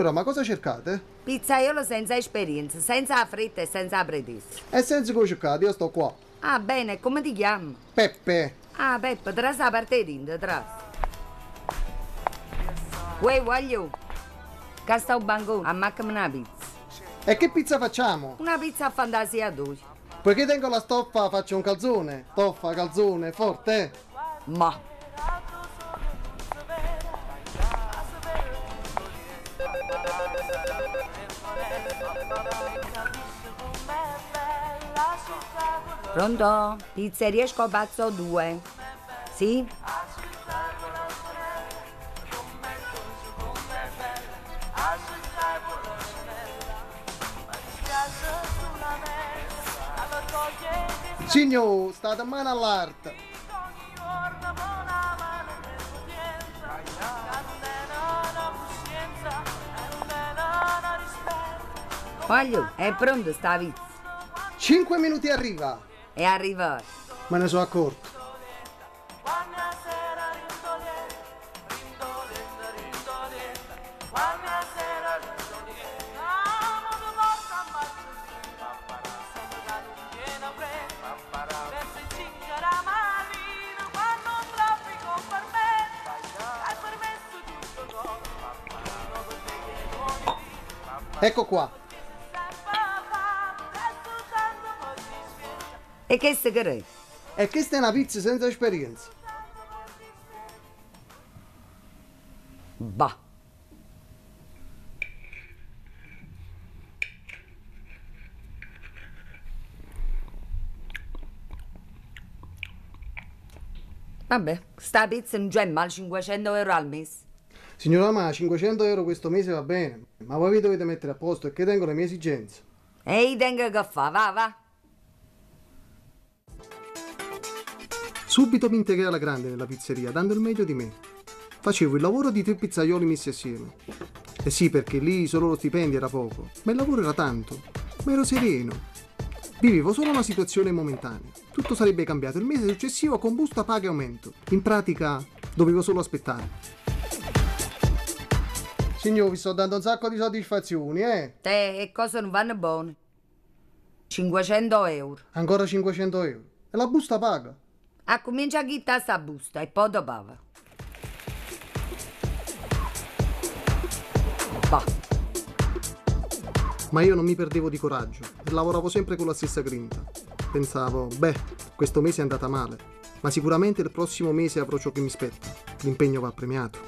Signora, ma cosa cercate? Pizzaiolo senza esperienza, senza 'a fretta e senza 'a pretesa. E senza che 'o cercate, io sto qua. Ah, bene, e come ti chiami? Peppe. Ah, Peppe, trase 'a parte 'e dinto, trase. Uè, guagliù, ccà sta 'o bancone, ammaccame na pizza. E che pizza facciamo? Una pizza a fantasia toja. Poiché tengo la stoffa, faccio un calzone. Stoffa, calzone, forte, eh? Ma. Pronto? Pizzeria Scopazzo 2. Sì? Signò, state 'mmano all'arte. Guagliù, è pronta sta pizza? Cinque minuti e arriva. È arrivata. Me ne so' accorto. Ecco qua. E chesta che è? E chesta è na pizza senza esperienza. Bah. Vabbè, sta pizza nun c'è male, 500 euro al mese. Signora ma 500 euro questo mese va bene, ma voi vi dovete mettere a posto perché tengo le mie esigenze. E io tengo che fa, va, va. Subito mi integrai alla grande nella pizzeria, dando il meglio di me. Facevo il lavoro di tre pizzaioli messi assieme. E sì, perché lì solo lo stipendio era poco, ma il lavoro era tanto. Ma ero sereno. Vivevo solo una situazione momentanea. Tutto sarebbe cambiato il mese successivo con busta paga e aumento. In pratica, dovevo solo aspettare. Signor, vi sto dando un sacco di soddisfazioni, eh? Te, e cose non vanno buone. 500 euro. Ancora 500 euro. E la busta paga. Accomincia a ghittare sta busta e poi dopo paga. Bah. Ma io non mi perdevo di coraggio e lavoravo sempre con la stessa grinta. Pensavo, beh, questo mese è andata male, ma sicuramente il prossimo mese avrò ciò che mi spetta. L'impegno va premiato.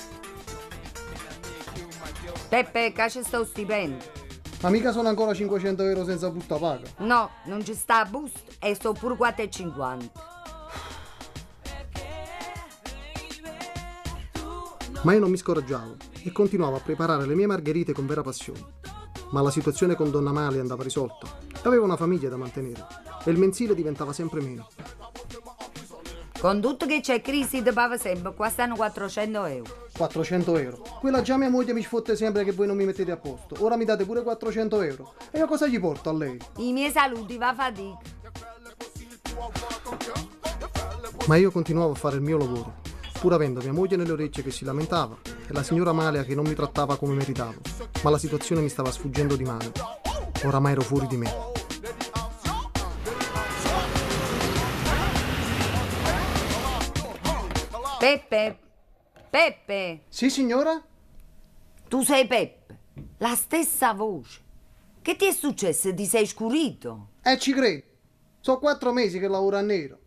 Peppe, che c'è sto stipendio? Ma mica sono ancora 500 euro senza busta paga. No, non ci sta a busta e sto pure 4,50. Ma io non mi scoraggiavo e continuavo a preparare le mie margherite con vera passione. Ma la situazione con Donna Amalia andava risolta. Avevo una famiglia da mantenere e il mensile diventava sempre meno. Con tutto che c'è crisi ti paga sempre, qua stanno 400 euro. 400 euro. Quella già mia moglie mi sfotte sempre che voi non mi mettete a posto. Ora mi date pure 400 euro. E io cosa gli porto a lei? I miei saluti, va fatica. Ma io continuavo a fare il mio lavoro, pur avendo mia moglie nelle orecchie che si lamentava e la signora Amalia che non mi trattava come meritavo. Ma la situazione mi stava sfuggendo di mano. Oramai ero fuori di me. Peppe, Peppe. Sì, signora? Tu sei Peppe, la stessa voce. Che ti è successo? Ti sei scurito? Ci credo. Sono 4 mesi che lavoro a nero.